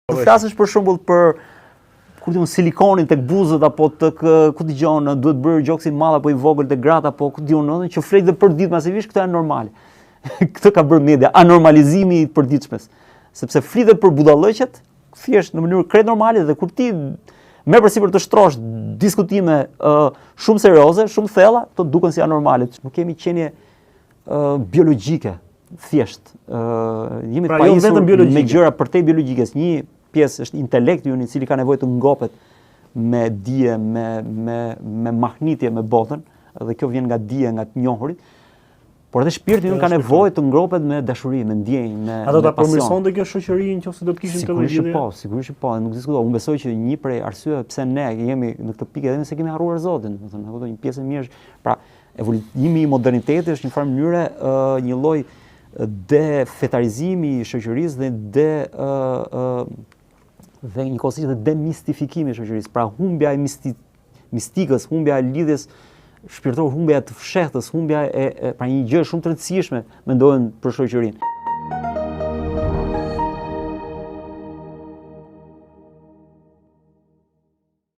Të flasësh për shembull për ku di unë silikonin tek buzët apo tek ku dëgjon duhet bërë gjoksi i madh apo i vogël tek gratë apo ku di unë që flet dhe për ditë masivisht këto janë normale. Këtë ka bërë media, anormalizimi i përditshmes. Sepse flitet për budallëqet, thjesht në mënyrë krejt normale dhe kur ti merr përsipër të shtrosh diskutime uh, shumë serioze, shumë thella, këto duken si anormale. Nuk kemi qenie uh, biologjike, thjesht. Uh, jemi pra, të jo pajisur jo me gjëra përtej biologjikes. Një pjesë është intelekti ynë i cili ka nevojë të ngopet me dije, me me me mahnitje me botën, dhe kjo vjen nga dije, nga të njohurit. Por edhe shpirti ynë ka nevojë të ngopet me dashuri, me ndjenjë, me A do ta përmirësonte kjo shoqëri nëse do të kishim këtë lidhje? Sigurisht po, sigurisht po, nuk diskutoj. Unë besoj që një prej arsyeve pse ne jemi në këtë pikë edhe nëse kemi harruar Zotin, domethënë, apo një pjesë e mirë, pra evoluimi i modernitetit është një farë mënyre uh, një lloj defetarizimi i shoqërisë dhe de uh, uh, dhe njëkohësisht dhe demistifikimi i shoqërisë. Pra humbja e misti, mistikës, humbja e lidhjes shpirtërore, humbja e të fshehtës, humbja e, e pra një gjë shumë të rëndësishme mendoj për shoqërinë.